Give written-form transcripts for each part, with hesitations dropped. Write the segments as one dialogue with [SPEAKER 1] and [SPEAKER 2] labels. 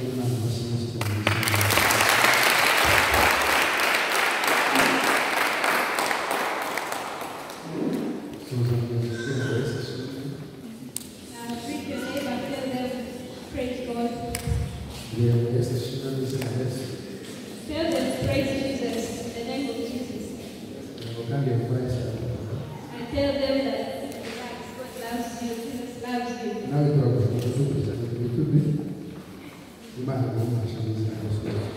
[SPEAKER 1] Dukomere Imana amashyi menshi cyane. Suhuza mugenzi wawe ngo Yesu ashimwe.
[SPEAKER 2] Greet your neighbor, tell them, praise God.
[SPEAKER 1] Mbwira ngo Yesu ashimwe mu izina rya Yesu.
[SPEAKER 2] Tell them, praise Jesus, in the name of Jesus.
[SPEAKER 1] Kugira ngo kandi yakora Yesu aragukunda.
[SPEAKER 2] And tell them that relax, God loves you, Jesus loves you.
[SPEAKER 1] Nawe turagushimira udukurikirana ku YouTube. Imana iguhe umugisha mu izina rya Yesu Kristo.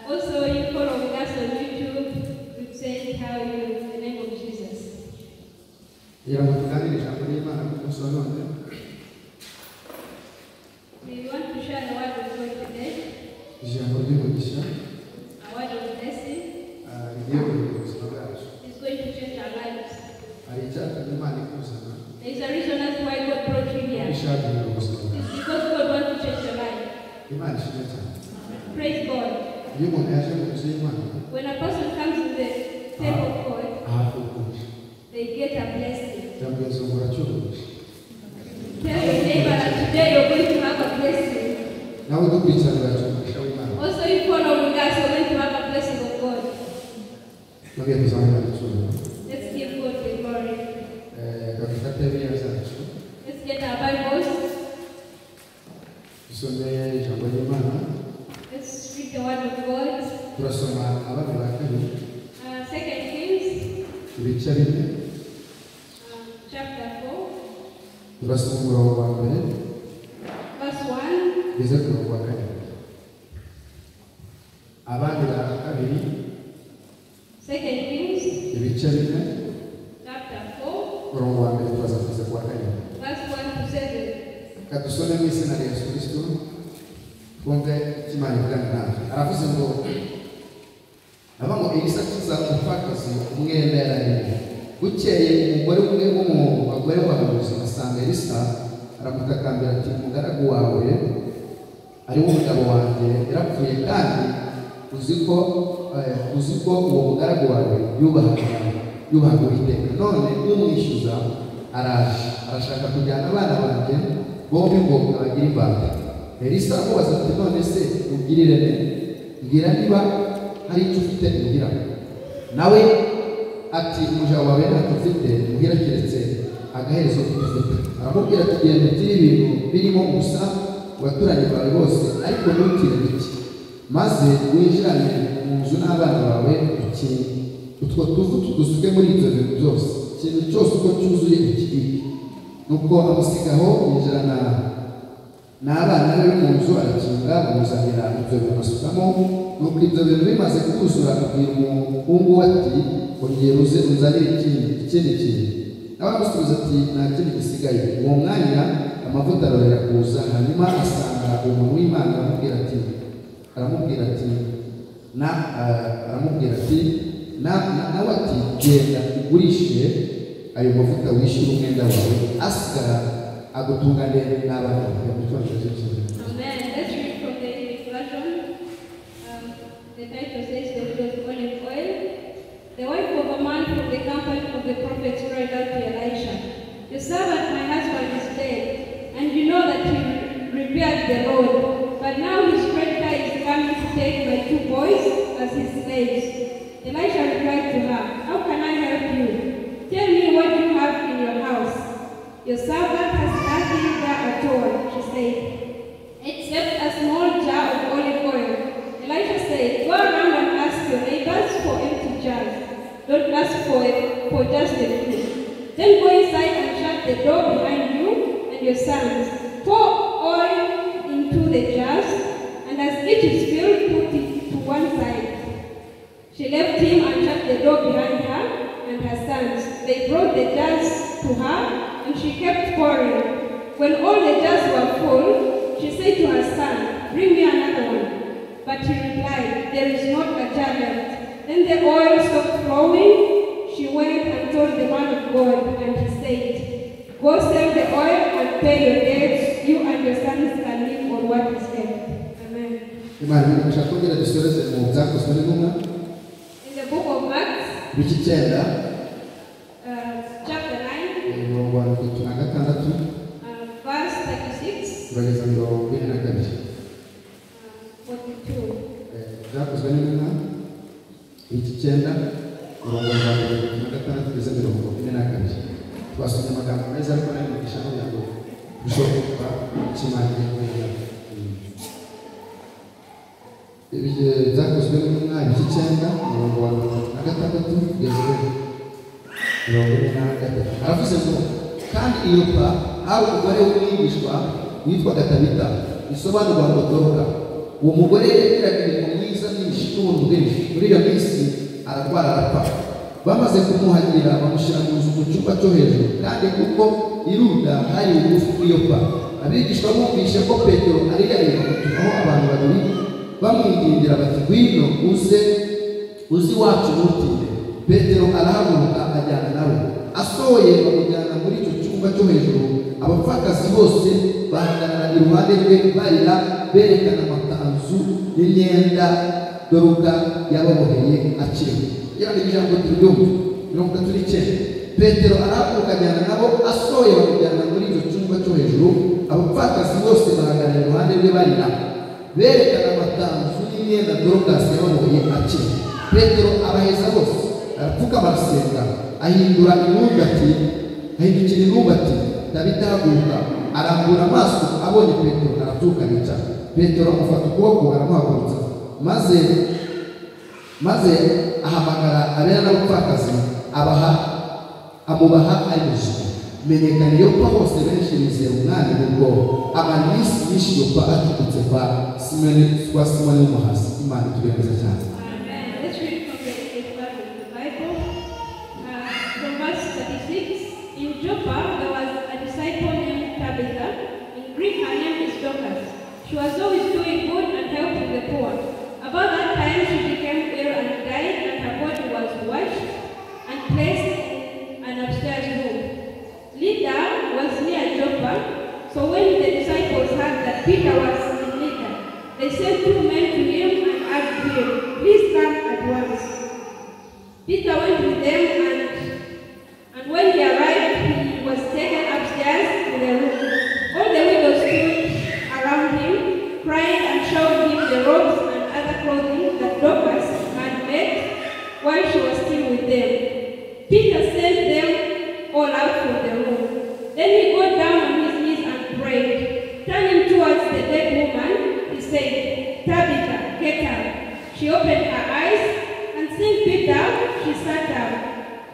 [SPEAKER 2] Also, you follow us on YouTube, we say how you in the name of Jesus.
[SPEAKER 1] Kugira ngo tuganire ijambo ry'Imana ku munsi wa none,
[SPEAKER 2] We want to share the word of God today,
[SPEAKER 1] ijambo ry'umugisha
[SPEAKER 2] a word of blessing.
[SPEAKER 1] Rigiye guhindura ubuzima bwacu.
[SPEAKER 2] It's going to change our lives.
[SPEAKER 1] Hari icyatumye Imana ikuzana,
[SPEAKER 2] There is a reason as why God brought you here.
[SPEAKER 1] ishaka guhindura ubuzima bwacu.
[SPEAKER 2] It's because God wants to change your life.
[SPEAKER 1] Imana ishimwe cyane.
[SPEAKER 2] Praise God.
[SPEAKER 1] Iyo umuntu yaje mu nzu y'Imana,
[SPEAKER 2] When a person comes to the temple of God,
[SPEAKER 1] ahabwa umugisha.
[SPEAKER 2] they get a blessing.
[SPEAKER 1] Ndamubwira ngo uracyura umugisha.
[SPEAKER 2] Tell your neighbor that today you're going to have a blessing.
[SPEAKER 1] Nawe udukurikirana uracyura umugisha w'Imana.
[SPEAKER 2] Also, you following us, you're going to have a blessing of God.
[SPEAKER 1] Nongeye kuzamura Imana icyubahiro.
[SPEAKER 2] Let's give God the glory.
[SPEAKER 1] Reka dufate Bibiliya zacu,
[SPEAKER 2] Let's get our Bibles.
[SPEAKER 1] dusome ijambo ry'Imana.
[SPEAKER 2] Let's read the word of God.
[SPEAKER 1] Turasoma Abami ba kabiri,
[SPEAKER 2] Second Kings,
[SPEAKER 1] ibice 4,
[SPEAKER 2] chapter 4,
[SPEAKER 1] turasoma umurongo wa mbere
[SPEAKER 2] verse 1.
[SPEAKER 1] tugeze ku murongo wa 7. Abami ba kabiri,
[SPEAKER 2] Second Kings,
[SPEAKER 1] ibice 4,
[SPEAKER 2] chapter 4,
[SPEAKER 1] umurongo wa mbere turaza kugeza ku wa 7.
[SPEAKER 2] verse 1 to 7.
[SPEAKER 1] Reka dusome mu izina rya Yesu Kristo, twumve icyo Imana ivugana natwe. Aravuze ngo aba ngo Elisa akiza umupfakazi umwenda yararimo. Bukeye umugore umwe wo mu bagore b'abahanuzi asanga Elisa, aramutakambira ati umugaragu wawe ari wo mugabo wanjye yarapfuye, kandi uzi ko uwo mugaragu wawe yubahaga Uwiteka. None umwishyuza araje, arashaka kujyana abana banjye bombi ngo abagire imbata. Elisa amubaza ati none se ugirire nde? Mbwira niba hari icyo ufite imuhira. Nawe ati umuja wawe ntacyo mfite imuhira keretse agaherezo k'utuvuta. Aramubwira ati genda utire ibintu birimo ubusa ku baturanyi bawe bose, ariko ntutire bike, maze winjirane mu nzu n'abana bawe ukinge utwo tuvuta udusuke muri ibyo bintu byose, ikintu cyose uko cyuzuye ukibike. Nuko amusigaho yinjirana n'abana be mu nzu, arakinga, bamuzanira ibyo bintu asukamo. Nuko ibyo bintu bimaze kuzura, abwira umuhungu we ati ongera uze unzanire ikindi kintu. Nawe aramusubiza ati nta kindi gisigaye. Uwo mwanya amavuta arorera kuza. Hanyuma asanga umuntu w'Imana aramubwira ati na aramubwira ati na nawe ati genda ugurishe ayo mavuta wishyure umwenda wawe, asigara agutungane n'abana bawe. Mu cyongereza cy'Icyongereza.
[SPEAKER 2] Amen. Let's read from the English version. The title says, The Widow's Olive Oil. The wife of a man from the company of the prophets cried out to Elisha, Your servant, my husband, is dead, and you know that he revered the Lord. But now his creditor is coming to take my 2 boys as his slaves. Elisha replied to her, How can I help you? Tell me what you have in your house. Your servant has nothing there at all, she said, except a small jar of olive oil. Elisha said, Go around and ask your neighbors for empty jars. Don't ask for just a few. Then go inside and shut the door behind you and your sons. Pour oil into the jars, and as each is filled, put it to one side. She left him and shut the door behind her and her sons. They brought the jars to her, and she kept pouring. When all the jars were full, she said to her son, Bring me another one. But he replied, There is not a jar left. Then the oil stopped flowing. She went and told the man of God, and he said, Go sell the oil and pay your debts. You and your sons can live on what is left. Amen.
[SPEAKER 1] Imana irashaka kongera dusoreze mu byakozwe n'intumwa.
[SPEAKER 2] In the book of Acts,
[SPEAKER 1] ibice 9,
[SPEAKER 2] chapter 9,
[SPEAKER 1] umurongo wa 36,
[SPEAKER 2] verse 36,
[SPEAKER 1] turageza 42. icyenda, umurongo wa 36 kugeza 42. Twasomye amagambo meza ariko nayo mugisha kugira ngo turusheho kumva icyo Imana igiye kuvuga. Ibihe byakozwe n'intumwa ibice 9, umurongo wa 36 kugeza 43. Aravuze ngo kandi i Yopa hari umugore w'umwigishwa witwaga Tabita, bisobanurwa ngo Doruka. Uwo mugore yagiraga imirimo myiza myinshi n'ubuntu bwinshi. Muri iyo minsi ararwara arapfa. Bamaze kumuhagira bamushyira mu nzu mu cyumba cyo hejuru, kandi kuko i Luda hari bugufi bw'i Yopa. Abigishwa bumvise ko Petero ari yareba, bamutumaho abantu babiri bamwingingira bati ngwino uze uzi iwacu ntutinde. Petero arahaguruka ajyana nabo. Asohoye bamujyana muri icyo cyumba cyo hejuru. Abapfakazi bose bahagarara iruhande rwe barira, berekana amakanzu n'imyenda Doruka yababoheye akiriho. Kugira ngo ijambo turyumve. 39. Petero arahaguruka ajyana nabo, asohoye bamujyana muri icyo cyumba cyo hejuru. Abapfakazi bose bahagarara iruhande rwe barira, berekana amakanzu n'imyenda Dorukasi yababoheye akiriho. Petero abaheza bose, arapfukama arasenga, ahindura intumbi ati ahindukira intumbi ati Tabita haguruka. Arambura amaso abonye Petero arabyuka aricara. Petero amufata ukuboko aramuhagurutsa, maze ahamagara abera n'abapfakazi abaha amubaha ari muzima. Menyekana i Yopa hose, benshi bizera Umwami. Nuko amara iminsi myinshi i Yopa acumbitse kwa Simoni w'umuhasi. Imana itugire neza cyane.
[SPEAKER 2] Amen. Let's read from the English version of the Bible. From verse 36. In Joppa, there was a disciple named Tabitha. In Greek, her name is Dorcas. She was always doing good and helping the poor. About that time, she became ill and died, and her body was washed and placed in an upstairs room. Lydda was near Joppa, so when the disciples heard that Peter was in Lydda, they sent two men to him and asked him, "Please come at once." Peter went with them, and when he arrived, he was taken upstairs to the room. All the widows stood around him, crying and showing him the robes and other clothing that Dorcas had made while she was still with them. Peter sent them all out from the room. Then he got down on his knees and prayed. Turning towards the dead woman, he said, "Tabitha, get up." She opened her eyes, and seeing Peter, she sat up.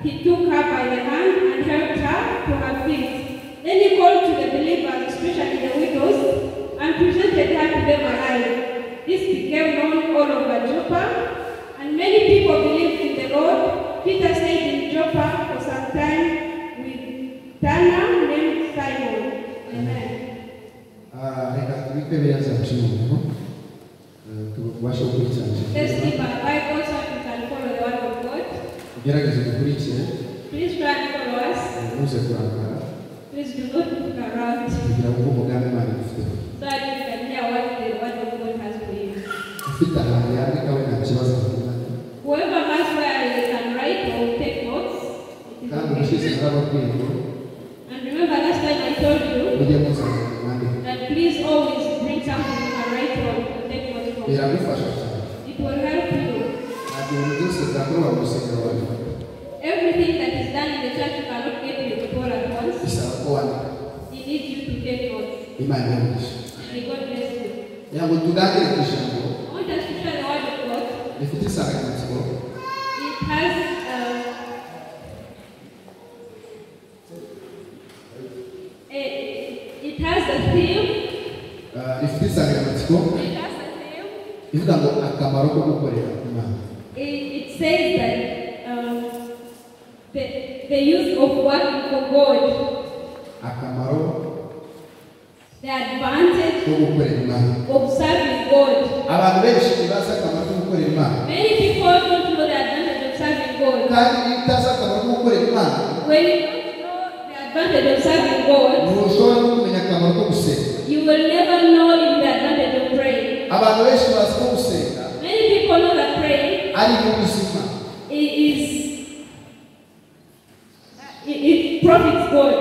[SPEAKER 2] He took her by the hand and helped her to her feet. Then he called to the believers, especially the widows, and presented her to them alive. This became known all over Joppa, and many people believed in the Lord. Peter stayed in Joppa for some time with tanner named Simon. Amen.
[SPEAKER 1] Ah, reka tubike Bibiliya zacu noneho tubashe gukurikirana ijambo
[SPEAKER 2] Let's
[SPEAKER 1] ry'Imana.
[SPEAKER 2] keep our Bibles so we can follow the word of God.
[SPEAKER 1] Ugerageze dukurikire.
[SPEAKER 2] Please try and follow us.
[SPEAKER 1] Ntuze kurangara
[SPEAKER 2] Please do not look around
[SPEAKER 1] kugira ngo umugambi Imana igufiteho.
[SPEAKER 2] So that you can hear what the word of God has for you.
[SPEAKER 1] Ufite ahantu yandika we nta kibazo afite.
[SPEAKER 2] Whoever has where they can write or take notes, it is
[SPEAKER 1] Kandi ubushize
[SPEAKER 2] okay.
[SPEAKER 1] narababwiye ngo
[SPEAKER 2] And remember, last time I told you
[SPEAKER 1] mujye muzana mwandike.
[SPEAKER 2] That please always bring something you can write on or take notes from.
[SPEAKER 1] Biragufasha cyane.
[SPEAKER 2] It will help you.
[SPEAKER 1] Ntabwo ibintu byose byakorwa mu rusengero wabifata.
[SPEAKER 2] Everything that is done in the church, you cannot get it all at once.
[SPEAKER 1] Bisaba ko wandika.
[SPEAKER 2] It needs you to take notes.
[SPEAKER 1] Imana ibahe.
[SPEAKER 2] May God bless you.
[SPEAKER 1] Kugira ngo tuganire ku ijambo
[SPEAKER 2] I want us to share the word of God.
[SPEAKER 1] Rifite insanganyamatsiko
[SPEAKER 2] It has a theme.
[SPEAKER 1] Rifite insanganyamatsiko
[SPEAKER 2] It has a theme.
[SPEAKER 1] Ivuga ngo akamaro ko gukorera Imana.
[SPEAKER 2] It says that the use of working for God,
[SPEAKER 1] Akamaro
[SPEAKER 2] the advantage
[SPEAKER 1] ko gukorera Imana.
[SPEAKER 2] Of serving God.
[SPEAKER 1] Abantu benshi ntibazi akamaro ko gukorera Imana.
[SPEAKER 2] Many people don't know the advantage of serving God.
[SPEAKER 1] Kandi iyo utazi akamaro ko gukorera Imana,
[SPEAKER 2] When you don't know the advantage of serving God,
[SPEAKER 1] ntushobora no kumenya akamaro ko gusenga.
[SPEAKER 2] You will never know even the advantage of praying.
[SPEAKER 1] Abantu benshi bazi ko gusenga
[SPEAKER 2] Many people know that praying
[SPEAKER 1] ari ubuzima.
[SPEAKER 2] it profits God.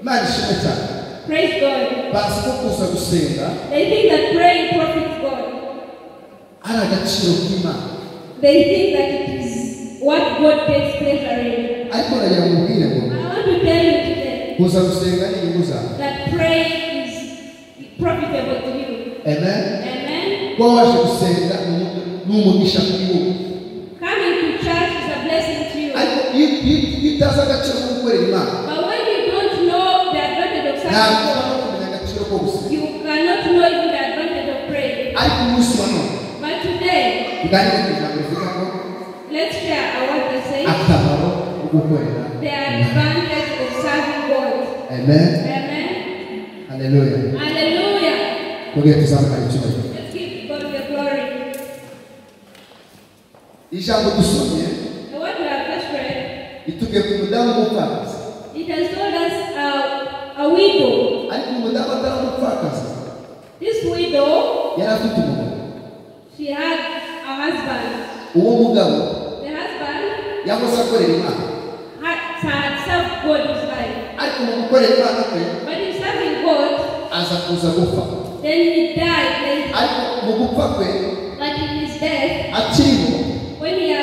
[SPEAKER 1] Imana ishimwe cyane.
[SPEAKER 2] Praise God.
[SPEAKER 1] Bazi ko kuza gusenga
[SPEAKER 2] They think that praying profits God.
[SPEAKER 1] Ari agaciro k'Imana.
[SPEAKER 2] They think that it is what God takes pleasure in.
[SPEAKER 1] Ariko nagira ngo nkubwire ngo
[SPEAKER 2] I want to tell you today
[SPEAKER 1] kuza gusenga ni inyungu zawe.
[SPEAKER 2] that praying is profitable to you.
[SPEAKER 1] Amen.
[SPEAKER 2] Amen.
[SPEAKER 1] Kuba waje gusenga ni umugisha kuri wowe.
[SPEAKER 2] Coming to church is a blessing to you.
[SPEAKER 1] Ariko iyo utazi agaciro ko gukorera Imana,
[SPEAKER 2] But when you don't know the advantage of
[SPEAKER 1] ntabwo
[SPEAKER 2] serving
[SPEAKER 1] ushobora
[SPEAKER 2] God,
[SPEAKER 1] no kumenya agaciro ko gusenga.
[SPEAKER 2] you cannot know even the advantage of praying.
[SPEAKER 1] Ariko umunsi wa none
[SPEAKER 2] But today,
[SPEAKER 1] tuganire ku ijambo rivuga ngo
[SPEAKER 2] let's share our what they say,
[SPEAKER 1] akamaro ko gukorera
[SPEAKER 2] the
[SPEAKER 1] Imana.
[SPEAKER 2] advantage of serving God.
[SPEAKER 1] Amen.
[SPEAKER 2] Amen.
[SPEAKER 1] Haleluya.
[SPEAKER 2] Hallelujah.
[SPEAKER 1] Twongere tuzamukane icyubahiro.
[SPEAKER 2] Let's give God the glory.
[SPEAKER 1] Ijambo dusomye
[SPEAKER 2] The word we have just read,
[SPEAKER 1] ritubwiye ku mudamu w'umupfakazi.
[SPEAKER 2] it has told us a widow.
[SPEAKER 1] Ariko umudamu atari umupfakazi,
[SPEAKER 2] This widow,
[SPEAKER 1] yari afite umugabo.
[SPEAKER 2] she had a husband.
[SPEAKER 1] Uwo mugabo
[SPEAKER 2] The husband
[SPEAKER 1] yahoze akorera Imana.
[SPEAKER 2] had served God his life.
[SPEAKER 1] Ariko mu gukorera Imana kwe
[SPEAKER 2] But in serving God,
[SPEAKER 1] aza kuza gupfa.
[SPEAKER 2] then he died. Then,
[SPEAKER 1] Ariko mu gupfa kwe
[SPEAKER 2] but in his death,
[SPEAKER 1] akiriho
[SPEAKER 2] when he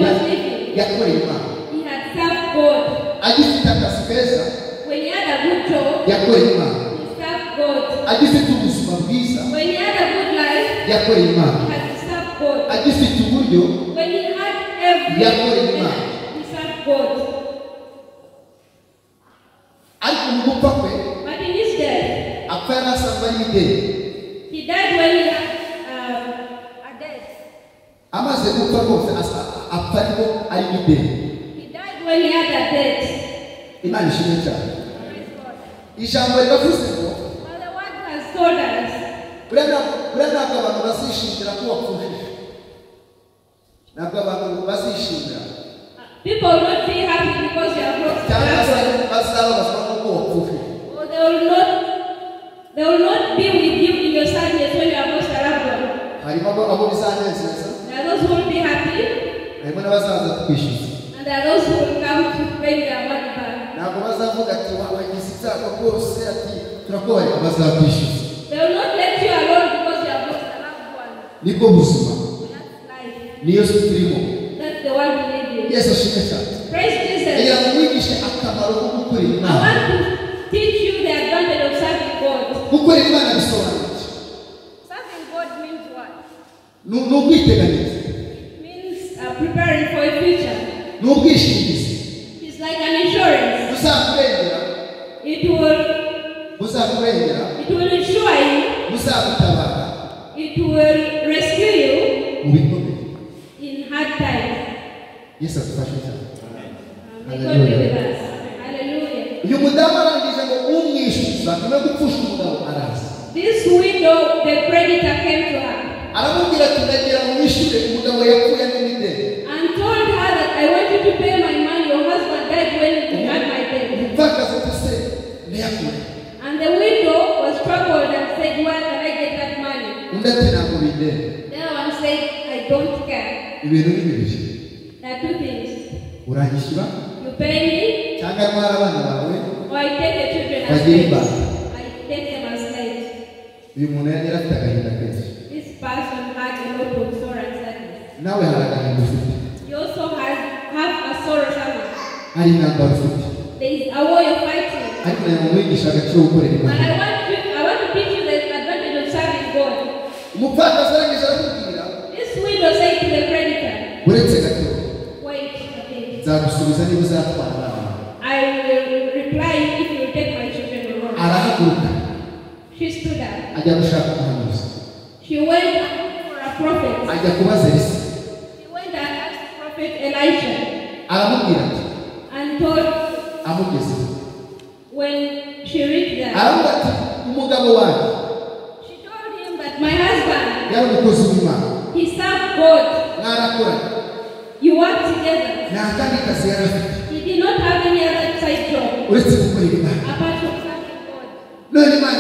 [SPEAKER 2] was living,
[SPEAKER 1] yakoreye Imana.
[SPEAKER 2] he had served God.
[SPEAKER 1] Agifite akazi keza
[SPEAKER 2] When he had a good job,
[SPEAKER 1] yakoreye Imana.
[SPEAKER 2] he served God.
[SPEAKER 1] Agifite ubuzima bwiza
[SPEAKER 2] When he had a good life,
[SPEAKER 1] yakoreye Imana.
[SPEAKER 2] he had served God.
[SPEAKER 1] Agifite uburyo
[SPEAKER 2] When he had everything,
[SPEAKER 1] yakoreye Imana.
[SPEAKER 2] he served God.
[SPEAKER 1] Ariko mu gupfa kwe
[SPEAKER 2] But in his death,
[SPEAKER 1] apfa yari asanzwe ari ideni.
[SPEAKER 2] he died when he had a death.
[SPEAKER 1] Amaze gupfa rwose apfa ariko ari ideni.
[SPEAKER 2] He died when he had a debt.
[SPEAKER 1] Imana ishimwe cyane.
[SPEAKER 2] Praise God.
[SPEAKER 1] Ijambo riravuze ngo
[SPEAKER 2] But the word has told us,
[SPEAKER 1] buriya ntabwo abantu bazishimira ko wapfushije. Ntabwo abantu bazishimira.
[SPEAKER 2] People will not be happy because you have lost
[SPEAKER 1] Cyangwa se
[SPEAKER 2] loved one.
[SPEAKER 1] bazababazwa n'uko wapfushije.
[SPEAKER 2] Or they will not be with you in your sadness when you have lost a loved one.
[SPEAKER 1] Harimo abo bizanezeza,
[SPEAKER 2] There are those who will be happy,
[SPEAKER 1] harimo n'abazaza kwishyuza.
[SPEAKER 2] and there are those who will come to pay their money back.
[SPEAKER 1] Ntabwo bazavuga ati wagize ibyago rwose, ati turakubarira, bazakwishyuza.
[SPEAKER 2] They will not let you alone because you have lost a loved one.
[SPEAKER 1] Nibwo buzima,
[SPEAKER 2] That's life.
[SPEAKER 1] niyo si turimo.
[SPEAKER 2] That's the one we live in.
[SPEAKER 1] Yesu ashimwe cyane.
[SPEAKER 2] Praise Jesus.
[SPEAKER 1] Ndagira ngo mwigishe akamaro ko gukorera
[SPEAKER 2] I
[SPEAKER 1] Imana.
[SPEAKER 2] want to teach you the advantage of serving God.
[SPEAKER 1] Gukorera Imana bisobanuye iki?
[SPEAKER 2] Serving God means what?
[SPEAKER 1] Ni ukwiteganyiriza,
[SPEAKER 2] It means preparing for a future.
[SPEAKER 1] ni ubwishingizi
[SPEAKER 2] It's like an insurance.
[SPEAKER 1] buzakurengera,
[SPEAKER 2] It will
[SPEAKER 1] buzakurengera,
[SPEAKER 2] it will insure you.
[SPEAKER 1] buzagutabara
[SPEAKER 2] It will rescue you
[SPEAKER 1] mu bikomeye.
[SPEAKER 2] in hard times.
[SPEAKER 1] Yesu adufashe cyane.
[SPEAKER 2] May God be with us. Hallelujah.
[SPEAKER 1] Uyu mudamu arangije ngo umwishyuza nyuma yo gupfusha umugabo araza.
[SPEAKER 2] This widow, the creditor came to her
[SPEAKER 1] Aramubwira ati ndagira ngo wishyure umugabo yapfuye n'imideni.
[SPEAKER 2] and told her that I want you to pay my money. Your husband died when he had my debt.
[SPEAKER 1] Umupfakazi ati se ndayakure.
[SPEAKER 2] And the widow was troubled and said, where can I get that money?
[SPEAKER 1] Undi ati ntabwo bindeba.
[SPEAKER 2] The other one said, I don't care.
[SPEAKER 1] Ibintu ni bibiri.
[SPEAKER 2] There are two things.
[SPEAKER 1] Uranyishyura
[SPEAKER 2] You pay me,
[SPEAKER 1] cyangwa ntwara abana bawe
[SPEAKER 2] or I take the children as
[SPEAKER 1] bagire
[SPEAKER 2] slaves.
[SPEAKER 1] imbata.
[SPEAKER 2] I take them as slaves.
[SPEAKER 1] Uyu muntu yari afite agahinda kenshi.
[SPEAKER 2] This person had a lot of sorrow and sadness.
[SPEAKER 1] Nawe hari agahinda ufite.
[SPEAKER 2] You also have a sorrow somewhere.
[SPEAKER 1] Hari intambara ufite.
[SPEAKER 2] There is a war you're fighting.
[SPEAKER 1] Ariko nawe mumwigisha agaciro gukorera
[SPEAKER 2] But
[SPEAKER 1] Imana.
[SPEAKER 2] I want to teach you the advantage of serving God.
[SPEAKER 1] Umupfakazi arangije aramubwira,
[SPEAKER 2] This widow said to the creditor,
[SPEAKER 1] uretse gato
[SPEAKER 2] wait a bit.
[SPEAKER 1] nzagusubiza niba uzatwara abana bawe.
[SPEAKER 2] I will reply if you take my children or not.
[SPEAKER 1] Arahaguruka
[SPEAKER 2] She stood up.
[SPEAKER 1] ajya gushaka umuhanuzi.
[SPEAKER 2] She went for a prophet.
[SPEAKER 1] Ajya kubaza Elisa.
[SPEAKER 2] She went and asked Prophet Elisha
[SPEAKER 1] Aramubwira ati
[SPEAKER 2] and told
[SPEAKER 1] amugezeho.
[SPEAKER 2] when she reached there,
[SPEAKER 1] Aravuga ati umugabo wanjye
[SPEAKER 2] she told him that my husband,
[SPEAKER 1] yari umukozi w'Imana,
[SPEAKER 2] he served God.
[SPEAKER 1] mwarakoranye,
[SPEAKER 2] You worked together.
[SPEAKER 1] nta kandi kazi yari afite
[SPEAKER 2] He did not have any other side job
[SPEAKER 1] uretse gukorera Imana.
[SPEAKER 2] apart from serving God.
[SPEAKER 1] None Imana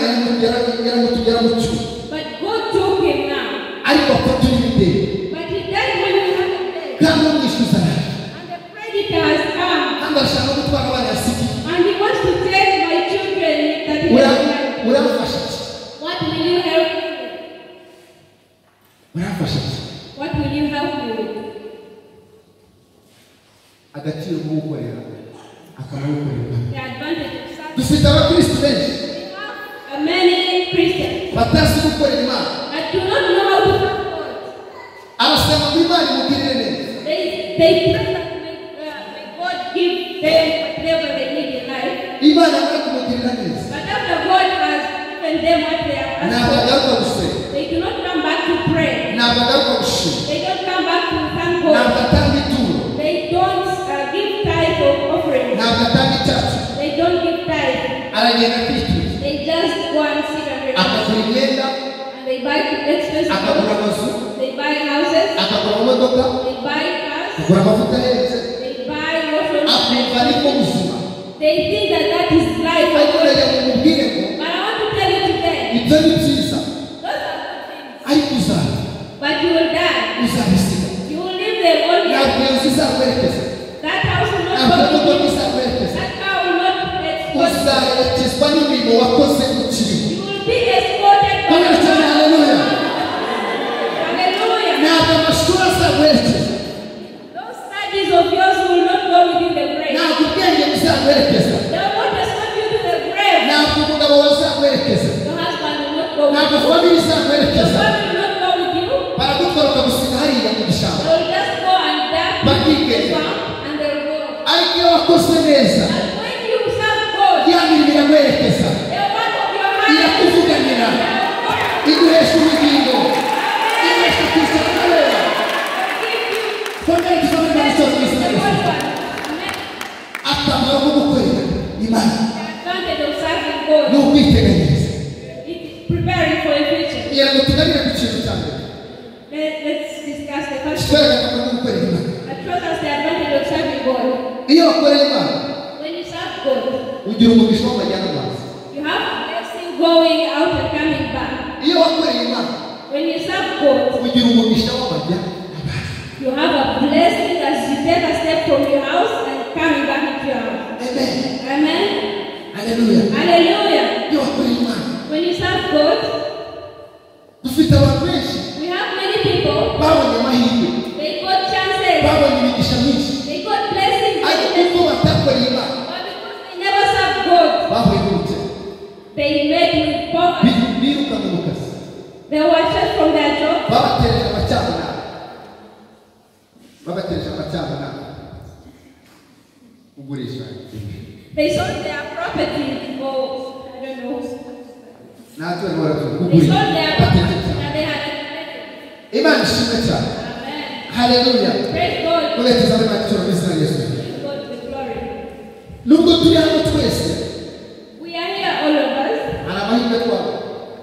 [SPEAKER 1] yaramucyuye,
[SPEAKER 2] But God took him now.
[SPEAKER 1] ariko apfa turi bideni,
[SPEAKER 2] But he died when he had a debt.
[SPEAKER 1] kandi umwishyuza araje,
[SPEAKER 2] And the creditor has come.
[SPEAKER 1] kandi arashaka no gutwara abana yasigiye.
[SPEAKER 2] And he wants to take my children that he has left.
[SPEAKER 1] Uramfasha iki?
[SPEAKER 2] What will you help me with?
[SPEAKER 1] Uramfasha iki?
[SPEAKER 2] What will you help me with?
[SPEAKER 1] Agaciro ko gukorera akamaro ko gukorera.
[SPEAKER 2] The advantage of serving.
[SPEAKER 1] Dufite abakristo benshi
[SPEAKER 2] We have many Christians
[SPEAKER 1] batazi gukorera Imana.
[SPEAKER 2] that do not know how to serve God.
[SPEAKER 1] Arasaba ngo Imana imugirire neza.
[SPEAKER 2] They pray that may God give them whatever they need in life.
[SPEAKER 1] Imana imara kumugirira neza.
[SPEAKER 2] But after God has given them what they are
[SPEAKER 1] Ntabwo
[SPEAKER 2] asking,
[SPEAKER 1] agaruka gusenga.
[SPEAKER 2] they do not come back to pray.
[SPEAKER 1] Ntabwo agaruka gushima.
[SPEAKER 2] They don't come back to thank God.
[SPEAKER 1] Ntabwo atanga ituro.
[SPEAKER 2] They don't give tithe or offering.
[SPEAKER 1] Ntabwo atanga icyacu.
[SPEAKER 2] They don't give tithe.
[SPEAKER 1] Aragenda akituriza.
[SPEAKER 2] They just go and sit and relax.
[SPEAKER 1] Akagura imyenda,
[SPEAKER 2] And they buy expensive
[SPEAKER 1] akagura
[SPEAKER 2] clothes.
[SPEAKER 1] amazu,
[SPEAKER 2] They buy houses.
[SPEAKER 1] akagura amamodoka,
[SPEAKER 2] They buy cars.
[SPEAKER 1] akagura amavuta ahenze,
[SPEAKER 2] They buy lotions.
[SPEAKER 1] akumva ariko buzima.
[SPEAKER 2] They think that that is life.
[SPEAKER 1] Ariko ndagira ngo mubwire ngo
[SPEAKER 2] But I want to tell you today,
[SPEAKER 1] ibyo ni byiza,
[SPEAKER 2] those are good things.
[SPEAKER 1] ariko uzapfa,
[SPEAKER 2] But you will die.
[SPEAKER 1] uzabisiga.
[SPEAKER 2] You will leave them only.
[SPEAKER 1] Ntabwo iyo nzu izakwerekeza,
[SPEAKER 2] That house will not
[SPEAKER 1] ntabwo
[SPEAKER 2] go
[SPEAKER 1] imodoka
[SPEAKER 2] with you.
[SPEAKER 1] izakwerekeza,
[SPEAKER 2] That car will not escort you.
[SPEAKER 1] uzaherekezwa n'imirimo wakoze ukiriho.
[SPEAKER 2] You will be escorted by
[SPEAKER 1] Komera cyane, haleluya.
[SPEAKER 2] Hallelujah.
[SPEAKER 1] Ntabwo amashuri azaguherekeza,
[SPEAKER 2] Those studies of yours will not go within the grave.
[SPEAKER 1] ntabwo ubwenge buzaguherekeza,
[SPEAKER 2] They will not escort you to the grave.
[SPEAKER 1] ntabwo umugabo wazaguherekeza,
[SPEAKER 2] Your husband will not go with
[SPEAKER 1] ntabwo
[SPEAKER 2] you.
[SPEAKER 1] family
[SPEAKER 2] Your
[SPEAKER 1] izaguherekeza.
[SPEAKER 2] family will not go with you.
[SPEAKER 1] Baragutwara bakagusiga hariya mu gishanga.
[SPEAKER 2] They will just go and dump you in the
[SPEAKER 1] Bakigenda.
[SPEAKER 2] swamp and they will go.
[SPEAKER 1] Ariko iyo wakoze neza,
[SPEAKER 2] But when you serve God,
[SPEAKER 1] ya mirimo iraguherekeza,
[SPEAKER 2] the work of your hands,
[SPEAKER 1] irakuvuganira, iguhesha ubugingo, iguhesha kwicara n'abera. Twongere dusome mu gisozi mu izina rya Yesu. Akamaro ko gukorera Imana
[SPEAKER 2] The advantage of serving God
[SPEAKER 1] ni ukwiteganyiriza.
[SPEAKER 2] is preparing for a future.
[SPEAKER 1] Kugira ngo tuganire ku kintu cya mbere
[SPEAKER 2] Let's discuss the first
[SPEAKER 1] kitwereka akamaro ko gukorera Imana.
[SPEAKER 2] That shows us the advantage of serving God.
[SPEAKER 1] Iyo wakoreye Imana,
[SPEAKER 2] When you serve God,
[SPEAKER 1] ugira umugisha w'amajyana amazi.
[SPEAKER 2] you have blessing going out and coming back.
[SPEAKER 1] Iyo wakoreye Imana,
[SPEAKER 2] When you serve God,
[SPEAKER 1] ugira umugisha w'amajyana amazi.
[SPEAKER 2] you have a blessing as you take a step from your house and coming back into your house.
[SPEAKER 1] Amen.
[SPEAKER 2] Amen.
[SPEAKER 1] Haleluya.
[SPEAKER 2] Hallelujah.
[SPEAKER 1] Iyo wakoreye Imana,
[SPEAKER 2] When you serve God,
[SPEAKER 1] dufite abantu benshi
[SPEAKER 2] we have many people,
[SPEAKER 1] babonye amahirwe,
[SPEAKER 2] they got chances,
[SPEAKER 1] babonye imigisha myinshi,
[SPEAKER 2] they got blessings,
[SPEAKER 1] ariko kuko batakoreye Imana,
[SPEAKER 2] but because they never served God,
[SPEAKER 1] bahuye n'ubukene,
[SPEAKER 2] they met with poverty.
[SPEAKER 1] Birukanwe mu kazi,
[SPEAKER 2] They were chased from their job.
[SPEAKER 1] babatereje amacyamunara, babatereje amacyamunara, kugurisha ibintu.
[SPEAKER 2] They sold their property for, I don't know.
[SPEAKER 1] Natwe barimo baravuga
[SPEAKER 2] They
[SPEAKER 1] kugurisha,
[SPEAKER 2] sold their property
[SPEAKER 1] batereje cyane.
[SPEAKER 2] that they had accumulated.
[SPEAKER 1] Imana ishimwe cyane.
[SPEAKER 2] Amen.
[SPEAKER 1] Haleluya.
[SPEAKER 2] Praise God.
[SPEAKER 1] Murekeza muri make mu izina rya Yesu.
[SPEAKER 2] Give God the glory.
[SPEAKER 1] Nubwo turi hano twese,
[SPEAKER 2] We are here, all of us.
[SPEAKER 1] hari amahirwe twabo.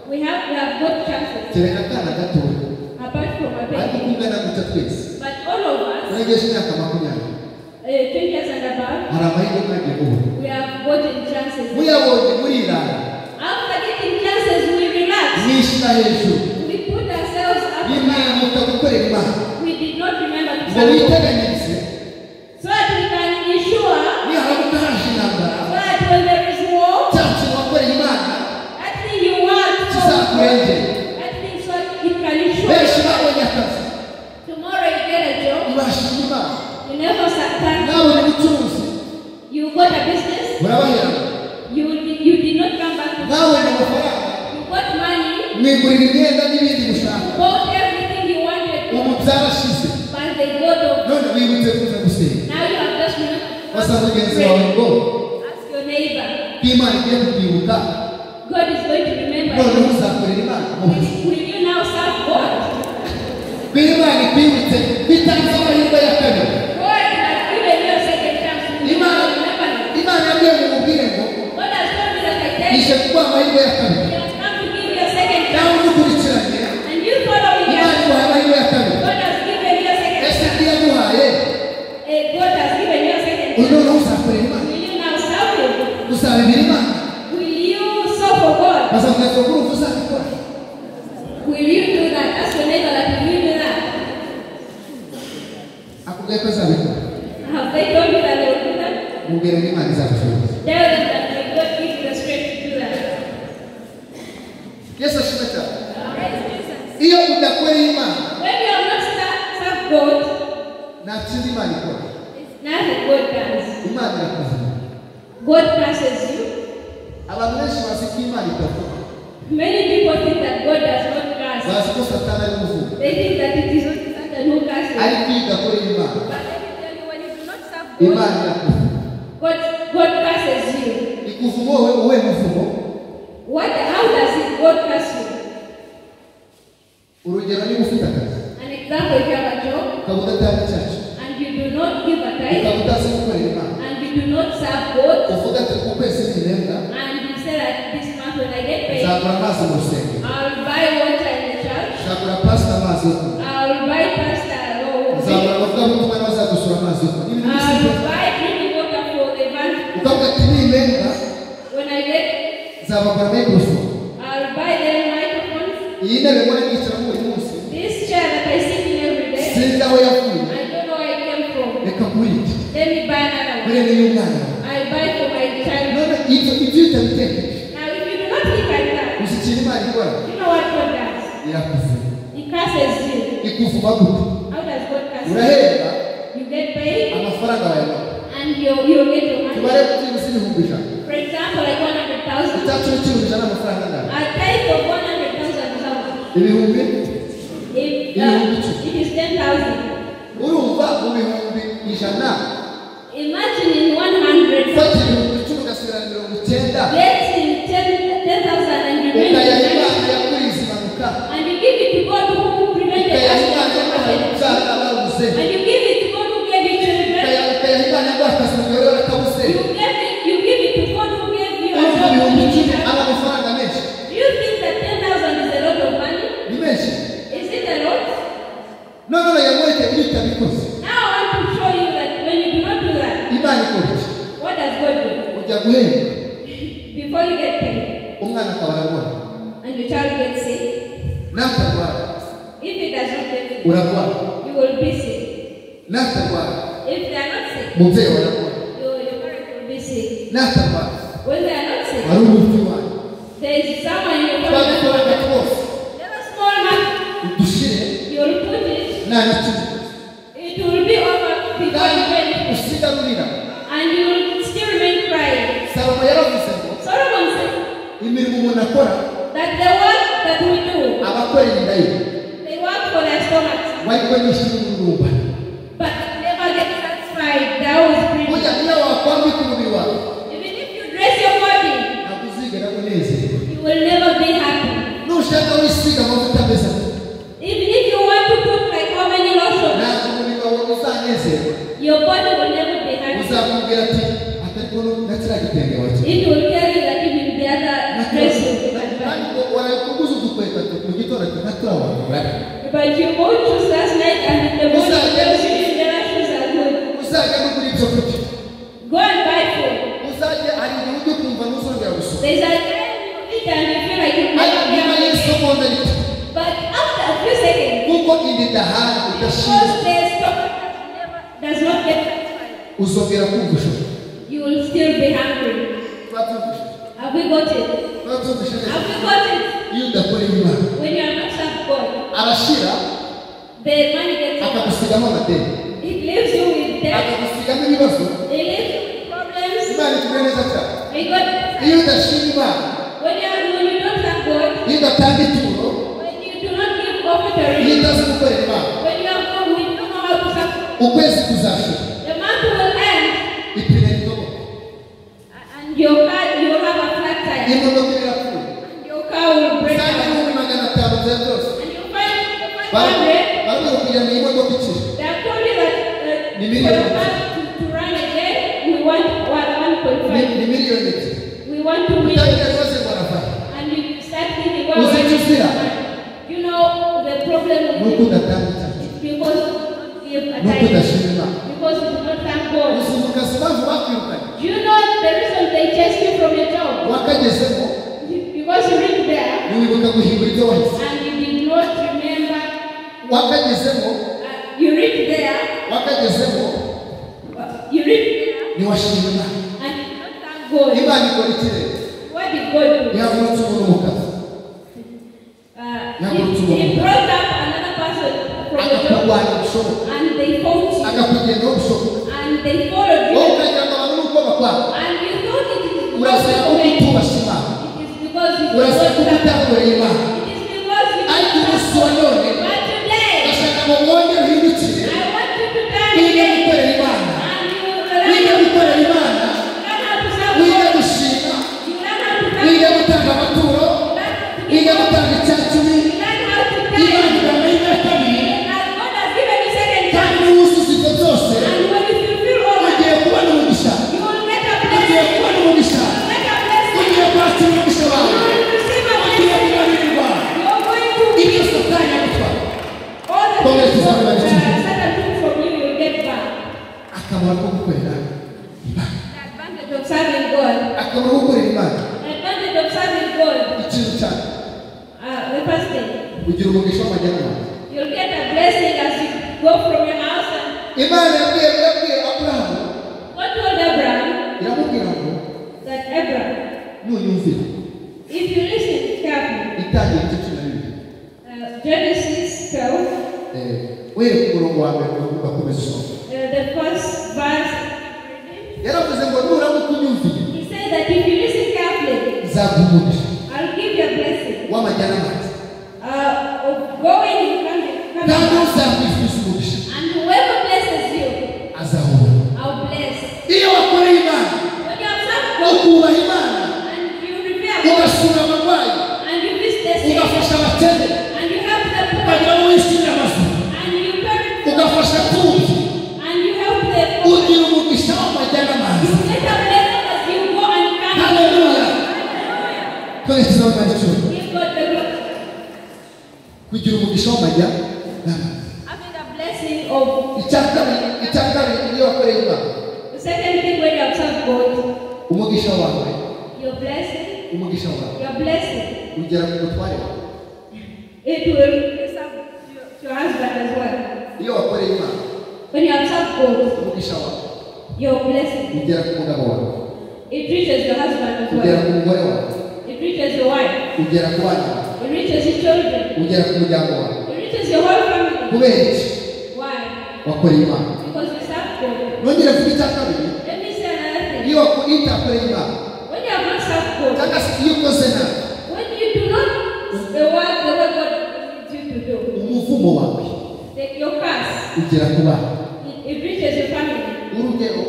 [SPEAKER 2] We have got chances
[SPEAKER 1] Kereka akana gatoya,
[SPEAKER 2] apart from a
[SPEAKER 1] ariko
[SPEAKER 2] baby.
[SPEAKER 1] kungana gutya twese.
[SPEAKER 2] But all of us,
[SPEAKER 1] Urengeje imyaka 20,
[SPEAKER 2] 20 years and above,
[SPEAKER 1] hari amahirwe mwagiye mubona.
[SPEAKER 2] we have gotten chances.
[SPEAKER 1] Muyabonye murirara,
[SPEAKER 2] After getting chances, we relax.
[SPEAKER 1] mwishyira hejuru,
[SPEAKER 2] We put ourselves up.
[SPEAKER 1] bimwibuka gukorera Imana.
[SPEAKER 2] We did not remember to
[SPEAKER 1] Ngo
[SPEAKER 2] serve God.
[SPEAKER 1] witeganyirize,
[SPEAKER 2] So that we can ensure
[SPEAKER 1] niharamuka haje intambara,
[SPEAKER 2] so that when there is war,
[SPEAKER 1] cya kintu wakoreye Imana
[SPEAKER 2] that thing you want,
[SPEAKER 1] kizakurengera.
[SPEAKER 2] that thing so it can ensure.
[SPEAKER 1] Benshi babonye akazi,
[SPEAKER 2] Tomorrow you get a job,
[SPEAKER 1] ntibashima Imana.
[SPEAKER 2] you never thank
[SPEAKER 1] Mwabonye ubucuruzi,
[SPEAKER 2] You got a business,
[SPEAKER 1] murabahera.
[SPEAKER 2] you did not come back to
[SPEAKER 1] Mwabonye amafaranga,
[SPEAKER 2] You got money,
[SPEAKER 1] mwigurira imyenda n'ibindi mushaka.
[SPEAKER 2] bought everything you wanted,
[SPEAKER 1] Ubu byarashize,
[SPEAKER 2] but they got off.
[SPEAKER 1] none wibutse kuza gusenga.
[SPEAKER 2] Now you have just remembered.
[SPEAKER 1] Basa mugenzi wawe ngo
[SPEAKER 2] Ask your neighbor.
[SPEAKER 1] ko Imana igiye kukwibuka,
[SPEAKER 2] God is going to remember
[SPEAKER 1] noneho
[SPEAKER 2] you.
[SPEAKER 1] uzakorera Imana mu buzima.
[SPEAKER 2] Will you now serve God?
[SPEAKER 1] Ko Imana ikwibutse bitanze amahirwe ya kabiri.
[SPEAKER 2] God has given you a second chance. Will you
[SPEAKER 1] Imana
[SPEAKER 2] now remember him?
[SPEAKER 1] Imana yabwiye ngo umubwire ngo
[SPEAKER 2] God has told me that I tell you,
[SPEAKER 1] ije kuguha amahirwe ya kabiri.
[SPEAKER 2] He has come to give you a second
[SPEAKER 1] Nawe
[SPEAKER 2] chance.
[SPEAKER 1] umukurikiranye,
[SPEAKER 2] And you following
[SPEAKER 1] Imana
[SPEAKER 2] him,
[SPEAKER 1] iguha amahirwe ya kabiri.
[SPEAKER 2] God has given you a second
[SPEAKER 1] Ese
[SPEAKER 2] chance.
[SPEAKER 1] ntiyaguhaye,
[SPEAKER 2] God has given you a second
[SPEAKER 1] ubu
[SPEAKER 2] chance.
[SPEAKER 1] noneho uzakorera Imana,
[SPEAKER 2] Will you now serve him?
[SPEAKER 1] uzabibira Imana.
[SPEAKER 2] Will you suffer God?
[SPEAKER 1] Bazavuga ngo urumva uzabikora.
[SPEAKER 2] Will you do that? Ask your neighbor that will you do that?
[SPEAKER 1] Akubwiye ko azabikora.
[SPEAKER 2] Have they told you that they will do that?
[SPEAKER 1] Mubwire ngo Imana izagushoboza.
[SPEAKER 2] Tell them that may God give you the strength to do that.
[SPEAKER 1] Yesu ashimwe cyane.
[SPEAKER 2] Praise Jesus.
[SPEAKER 1] Iyo udakoreye Imana,
[SPEAKER 2] When you have not served God,
[SPEAKER 1] nta kindi Imana ikora.
[SPEAKER 2] Nothing God does.
[SPEAKER 1] Imana irakuvuma.
[SPEAKER 2] God curses you.
[SPEAKER 1] Abantu benshi bazi ko Imana itavuma.
[SPEAKER 2] Many people think that God does not curse.
[SPEAKER 1] Bazi ko Satani ari kuvuma.
[SPEAKER 2] They think that it is only Satan who curses.
[SPEAKER 1] Ariko iyo udakorera Imana,
[SPEAKER 2] But let me tell you, when you do not serve God,
[SPEAKER 1] Imana irakuvuma.
[SPEAKER 2] God curses you.
[SPEAKER 1] Ikuvuma wowe uwe muvumo.
[SPEAKER 2] What? How does it God curse you?
[SPEAKER 1] Urugero niba ufite akazi,
[SPEAKER 2] An example, if you have a job
[SPEAKER 1] ukaba udatanga icyacu,
[SPEAKER 2] and you do not give a tithe
[SPEAKER 1] ukaba utazi gukorera Imana,
[SPEAKER 2] and you do not serve God,
[SPEAKER 1] uvuga ati ku kwezi nihembwa
[SPEAKER 2] and you say that this month when I get paid,
[SPEAKER 1] nzagura amazi mu rusengero,
[SPEAKER 2] I'll buy water in the church,
[SPEAKER 1] nzagura pasita amazi yo kunywa,
[SPEAKER 2] I'll buy pastor,
[SPEAKER 1] nzagura abavugabutumwa n'abazagusura amazi yo kunywa. Ni ibintu
[SPEAKER 2] I'll
[SPEAKER 1] bisimple.
[SPEAKER 2] buy drinking water for the evangelist.
[SPEAKER 1] Ukavuga ati nihembwa
[SPEAKER 2] When I get,
[SPEAKER 1] nzabagura microphone.
[SPEAKER 2] I'll buy them microphones.
[SPEAKER 1] Iyi ntebe mbona nicaramo buri munsi,
[SPEAKER 2] This chair that I sit in every day,
[SPEAKER 1] sinzi aho yavuye,
[SPEAKER 2] I don't know where it came from.
[SPEAKER 1] reka ngure iki,
[SPEAKER 2] Let me buy another
[SPEAKER 1] ngure
[SPEAKER 2] one.
[SPEAKER 1] n'iy'umwana wawe.
[SPEAKER 2] I'll buy for my child.
[SPEAKER 1] None ibyo ibyo utabitekereje,
[SPEAKER 2] Now, if you do not think like that,
[SPEAKER 1] uzi ikintu Imana ikora?
[SPEAKER 2] you know what God does?
[SPEAKER 1] Irakuvuma.
[SPEAKER 2] He curses you.
[SPEAKER 1] Ikuvuma gute?
[SPEAKER 2] How does God curse you?
[SPEAKER 1] Urahembwa
[SPEAKER 2] You get paid
[SPEAKER 1] amafaranga wayabaha,
[SPEAKER 2] and you get your money.
[SPEAKER 1] tubare byibuze 100,000.
[SPEAKER 2] For example, like 100,000.
[SPEAKER 1] Icyacu cy'ibihumbi 100 amafaranga angana?
[SPEAKER 2] A tithe of 100,000 is how much?
[SPEAKER 1] Ibihumbi
[SPEAKER 2] If it is 10,000.
[SPEAKER 1] Urumva mu 100,000.
[SPEAKER 2] Imagine in 100.
[SPEAKER 1] Ufata 10,000 ugasigarana 90.
[SPEAKER 2] Getting 10,000 and remaining
[SPEAKER 1] Ukayaha
[SPEAKER 2] 90.
[SPEAKER 1] Imana yakuriza impanuka.
[SPEAKER 2] And you give it to God who prevented
[SPEAKER 1] Ukayaha
[SPEAKER 2] us
[SPEAKER 1] Imana
[SPEAKER 2] from
[SPEAKER 1] yaguhaye
[SPEAKER 2] happening.
[SPEAKER 1] ubyara babuze.
[SPEAKER 2] And you give it to God who gave you children.
[SPEAKER 1] Ukayaha Imana yaguhaye akazi umugore warakabuze.
[SPEAKER 2] You give it to God who gave you a
[SPEAKER 1] Urumva
[SPEAKER 2] job.
[SPEAKER 1] 10,000 ari amafaranga menshi.
[SPEAKER 2] Do you think that 10,000 is a lot of money?
[SPEAKER 1] Ni menshi.
[SPEAKER 2] Is it a lot?
[SPEAKER 1] None yamwereke iyo utabikoze.
[SPEAKER 2] Now I want to show you that when you do not do that,
[SPEAKER 1] Imana ikora iki?
[SPEAKER 2] what does God do?
[SPEAKER 1] Ujya guhembwa,
[SPEAKER 2] Before you get paid
[SPEAKER 1] umwana akaba ararwara.
[SPEAKER 2] and your child gets sick,
[SPEAKER 1] Natarwara,
[SPEAKER 2] if he does not get sick,
[SPEAKER 1] urarwara.
[SPEAKER 2] you will be sick.
[SPEAKER 1] Natarwara,
[SPEAKER 2] If they are not sick,
[SPEAKER 1] umubyeyi wararwara.
[SPEAKER 2] your parents will be sick.
[SPEAKER 1] Natarwara,
[SPEAKER 2] When they are not sick,
[SPEAKER 1] wari umuti wayo.
[SPEAKER 2] there is someone in your family.
[SPEAKER 1] Twadukoraga twose,
[SPEAKER 2] There's a small man,
[SPEAKER 1] udushire
[SPEAKER 2] you will put it,
[SPEAKER 1] nta na kimwe.
[SPEAKER 2] it will be over before you
[SPEAKER 1] Kandi
[SPEAKER 2] finish.
[SPEAKER 1] usigarurira.
[SPEAKER 2] And you will still remain crying.
[SPEAKER 1] Salomo yaravuze ngo
[SPEAKER 2] Solomon said
[SPEAKER 1] imirimo umuntu akora
[SPEAKER 2] that the work that we do,
[SPEAKER 1] abakorera inda ye,
[SPEAKER 2] they work for their stomachs,
[SPEAKER 1] ariko nishyura umururumba.
[SPEAKER 2] but never get satisfied. They always greedy.
[SPEAKER 1] Burya niyo wakwambika umubiri wawe,
[SPEAKER 2] Even if you dress your body,
[SPEAKER 1] ntabwo uzigera unezerwa.
[SPEAKER 2] you will never be happy.
[SPEAKER 1] Nushaka wisiga amavuta ameze ate,
[SPEAKER 2] Even if you want to put like how many lotions,
[SPEAKER 1] ntabwo umubiri wawe uzanezerwa.
[SPEAKER 2] your body will never be happy.
[SPEAKER 1] Uzakubwira ati atari na kiriya gitenge wakira.
[SPEAKER 2] It will tell you that even the other dress will be better.
[SPEAKER 1] Kandi ngo warayikuguza udukweta mu gitondo ati nka wagura.
[SPEAKER 2] But you bought shoes last night and in the morning you tell you the other shoes are good.
[SPEAKER 1] Uzajya no kuri ibyo kurya.
[SPEAKER 2] Go and buy food.
[SPEAKER 1] Uzajya hari igihe ujya ukumva ntuzongera gusoma.
[SPEAKER 2] There's a time you eat and you feel like you
[SPEAKER 1] Ariko
[SPEAKER 2] never be
[SPEAKER 1] nyuma
[SPEAKER 2] hungry.
[SPEAKER 1] y'isegonda rito,
[SPEAKER 2] But after a few seconds,
[SPEAKER 1] kuko inda idahaga udashira,
[SPEAKER 2] because the stomach does not get satisfied,
[SPEAKER 1] uzongera kumva ushonje.
[SPEAKER 2] you will still be hungry.
[SPEAKER 1] Twabyumvise.
[SPEAKER 2] Have we got it?
[SPEAKER 1] Twabyumvise neza.
[SPEAKER 2] Have we got it?
[SPEAKER 1] Iyo udakorera Imana,
[SPEAKER 2] When you are not served God,
[SPEAKER 1] arashira
[SPEAKER 2] the money gets over.
[SPEAKER 1] akagusigamo amadeni,
[SPEAKER 2] It leaves you with debt.
[SPEAKER 1] akagusigamo ibibazo.
[SPEAKER 2] It leaves you with problems.
[SPEAKER 1] Imana itugire neza cyane.
[SPEAKER 2] May God bless us.
[SPEAKER 1] Iyo udashima Imana,
[SPEAKER 2] When you don't serve God,
[SPEAKER 1] iyo udatanga ituro,
[SPEAKER 2] when you do not give
[SPEAKER 1] iyo
[SPEAKER 2] offertory,
[SPEAKER 1] utazi gukorera Imana,
[SPEAKER 2] when you have no, we don't know how to serve God,
[SPEAKER 1] ukwezi kuzashira,
[SPEAKER 2] the month will end
[SPEAKER 1] ipine ritoboke,
[SPEAKER 2] and your car, you will have a flat tire,
[SPEAKER 1] imodoka irapfuye,
[SPEAKER 2] and your car will break
[SPEAKER 1] usanga
[SPEAKER 2] down,
[SPEAKER 1] 500,000 bya byose.
[SPEAKER 2] and you find the 500.
[SPEAKER 1] Barabwira kugira ngo iyi modoka ikire.
[SPEAKER 2] They have told you that
[SPEAKER 1] Ni
[SPEAKER 2] for your
[SPEAKER 1] miliyoni.
[SPEAKER 2] car to run again, we want 1.5.
[SPEAKER 1] Ni miliyoni ebyiri.
[SPEAKER 2] We want to win.
[SPEAKER 1] Utangira ibibazo ngo aravahe.
[SPEAKER 2] And you start thinking, why
[SPEAKER 1] Uzi
[SPEAKER 2] would
[SPEAKER 1] icyo uzira?
[SPEAKER 2] You know, the problem
[SPEAKER 1] Ni
[SPEAKER 2] with
[SPEAKER 1] uko
[SPEAKER 2] it
[SPEAKER 1] udatanga icyacu,
[SPEAKER 2] is because you do not give a
[SPEAKER 1] ni uko
[SPEAKER 2] tithe.
[SPEAKER 1] udashima Imana.
[SPEAKER 2] Because you do not thank God.
[SPEAKER 1] Uzi mu kazi impamvu bakwirukanye,
[SPEAKER 2] Do you know the reason they chased you from your job?
[SPEAKER 1] wakagezemo
[SPEAKER 2] Because you reached there
[SPEAKER 1] ntiwibuka guhindura ibyo wahize.
[SPEAKER 2] and you did not remember.
[SPEAKER 1] Wakagezemo,
[SPEAKER 2] You reached there.
[SPEAKER 1] wakagezemo
[SPEAKER 2] You reached there
[SPEAKER 1] ntiwashima Imana.
[SPEAKER 2] and you did not thank God.
[SPEAKER 1] Imana ikora iki rero?
[SPEAKER 2] What did God do?
[SPEAKER 1] Yahagurutse umuntu mu kazi,
[SPEAKER 2] He brought up another person from the job
[SPEAKER 1] akakurwanya bishoboka,
[SPEAKER 2] and they fought you
[SPEAKER 1] akakugendaho bishoboka,
[SPEAKER 2] and And they followed you.
[SPEAKER 1] Ukagira ngo abantu nuko bakwanga.
[SPEAKER 2] And you thought it is because
[SPEAKER 1] Uraseka
[SPEAKER 2] you
[SPEAKER 1] kuko
[SPEAKER 2] obey.
[SPEAKER 1] utubashye Imana.
[SPEAKER 2] It is because you do
[SPEAKER 1] Uraseka
[SPEAKER 2] not
[SPEAKER 1] kuko
[SPEAKER 2] serve.
[SPEAKER 1] utakoreye Imana.
[SPEAKER 2] It is because you
[SPEAKER 1] Ariko
[SPEAKER 2] do not
[SPEAKER 1] umunsi wa
[SPEAKER 2] serve.
[SPEAKER 1] none
[SPEAKER 2] But today,
[SPEAKER 1] ndashaka ngo wongere uhindukire
[SPEAKER 2] I want you to turn
[SPEAKER 1] wige
[SPEAKER 2] again.
[SPEAKER 1] gukorera Imana.
[SPEAKER 2] And you
[SPEAKER 1] Wige
[SPEAKER 2] learn
[SPEAKER 1] gukorera Imana.
[SPEAKER 2] learn how to serve
[SPEAKER 1] Wige
[SPEAKER 2] God.
[SPEAKER 1] gushima.
[SPEAKER 2] You learn how to thank
[SPEAKER 1] Wige
[SPEAKER 2] God.
[SPEAKER 1] gutanga amaturo.
[SPEAKER 2] You learn how to give
[SPEAKER 1] Wige
[SPEAKER 2] God.
[SPEAKER 1] gutanga icyacumi.
[SPEAKER 2] You learn how to
[SPEAKER 1] Imana
[SPEAKER 2] tithe.
[SPEAKER 1] iguha amahirwe ya kabiri.
[SPEAKER 2] And God has given you second
[SPEAKER 1] Kandi
[SPEAKER 2] chance.
[SPEAKER 1] niwuzuza ibyo byose
[SPEAKER 2] And when you fulfill all that,
[SPEAKER 1] ugiye kubona umugisha.
[SPEAKER 2] you will get a
[SPEAKER 1] Ugiye
[SPEAKER 2] blessing.
[SPEAKER 1] kubona umugisha.
[SPEAKER 2] You will get a blessing.
[SPEAKER 1] Ugiye kwakira umugisha
[SPEAKER 2] You
[SPEAKER 1] wawe.
[SPEAKER 2] will receive a
[SPEAKER 1] Ugiye
[SPEAKER 2] blessing.
[SPEAKER 1] kugaburirwa.
[SPEAKER 2] You are going to
[SPEAKER 1] Ibyo Satani yagutwaye.
[SPEAKER 2] all the
[SPEAKER 1] Twongere
[SPEAKER 2] things
[SPEAKER 1] tuzamure
[SPEAKER 2] God, Satan took from you, you will get back.
[SPEAKER 1] Akamaro ko gukorera Imana.
[SPEAKER 2] The advantage of serving God.
[SPEAKER 1] Akamaro ko gukorera Imana.
[SPEAKER 2] The advantage of serving God.
[SPEAKER 1] Ikintu cyane
[SPEAKER 2] The first thing,
[SPEAKER 1] ugira umugisha w'amajyaruguru.
[SPEAKER 2] you'll get a blessing as you go from your house. And
[SPEAKER 1] Imana yabwiye Aburahamu
[SPEAKER 2] God told Abraham
[SPEAKER 1] iramubwira ngo
[SPEAKER 2] that Abraham,
[SPEAKER 1] nunyumvira
[SPEAKER 2] if you listen carefully,
[SPEAKER 1] itangira igice 12
[SPEAKER 2] Genesis 12,
[SPEAKER 1] uhereye ku murongo wa mbere ugakomeza usoma.
[SPEAKER 2] The first verse,
[SPEAKER 1] Yaravuze ngo nuramuka unyumviye
[SPEAKER 2] he said that if you listen carefully,
[SPEAKER 1] nzaguha umugisha
[SPEAKER 2] I'll give you a blessing
[SPEAKER 1] w'amajyanamazi
[SPEAKER 2] of going and coming.
[SPEAKER 1] kandi uzakwifuza umugisha
[SPEAKER 2] And whoever blesses you,
[SPEAKER 1] azahura.
[SPEAKER 2] I'll bless.
[SPEAKER 1] Iyo wakoreye Imana
[SPEAKER 2] When you observe God
[SPEAKER 1] ukubaha Imana
[SPEAKER 2] and you revere God
[SPEAKER 1] ugasura abarwayi
[SPEAKER 2] and you visit the sick
[SPEAKER 1] ugafasha abakene
[SPEAKER 2] and you help the poor
[SPEAKER 1] ukagira abo wishyurira amazu
[SPEAKER 2] and you parent
[SPEAKER 1] ugafasha imfubyi
[SPEAKER 2] and you help the poor,
[SPEAKER 1] ugira umugisha w'amajyanamazi.
[SPEAKER 2] you get a blessing as you go and come.
[SPEAKER 1] Haleluya.
[SPEAKER 2] Hallelujah.
[SPEAKER 1] Twese tuzabona icumi.
[SPEAKER 2] Give God the glory.
[SPEAKER 1] Kugira umugisha w'amajyanamazi.
[SPEAKER 2] Having a blessing of
[SPEAKER 1] Icya kabiri iyo wakoreye Imana
[SPEAKER 2] the second thing when you observe God,
[SPEAKER 1] umugisha wawe
[SPEAKER 2] your blessing,
[SPEAKER 1] umugisha wawe
[SPEAKER 2] your blessing,
[SPEAKER 1] ugera ku mutware wawe.
[SPEAKER 2] it will serve your husband as well.
[SPEAKER 1] Iyo wakoreye Imana
[SPEAKER 2] When you observe God,
[SPEAKER 1] umugisha wawe
[SPEAKER 2] your blessing,
[SPEAKER 1] ugera ku mugabo wawe,
[SPEAKER 2] it reaches your husband as
[SPEAKER 1] ugera
[SPEAKER 2] well.
[SPEAKER 1] ku mugore wawe,
[SPEAKER 2] It reaches your wife.
[SPEAKER 1] ugera ku bana bawe,
[SPEAKER 2] It reaches your children.
[SPEAKER 1] ugera ku muryango wawe.
[SPEAKER 2] It reaches your whole family.
[SPEAKER 1] Kubera iki?
[SPEAKER 2] Why?
[SPEAKER 1] Wakoreye Imana.
[SPEAKER 2] Because you serve God.
[SPEAKER 1] Nongere kuvuga icya kabiri,
[SPEAKER 2] Let me say another thing.
[SPEAKER 1] iyo utakoreye Imana
[SPEAKER 2] When you have not served God,
[SPEAKER 1] cyangwa se iyo ukoze nabi,
[SPEAKER 2] when you do not the work the way God needs you to do,
[SPEAKER 1] umuvumo wawe
[SPEAKER 2] your curse,
[SPEAKER 1] ugera ku bana.
[SPEAKER 2] it reaches your family.
[SPEAKER 1] Urugero,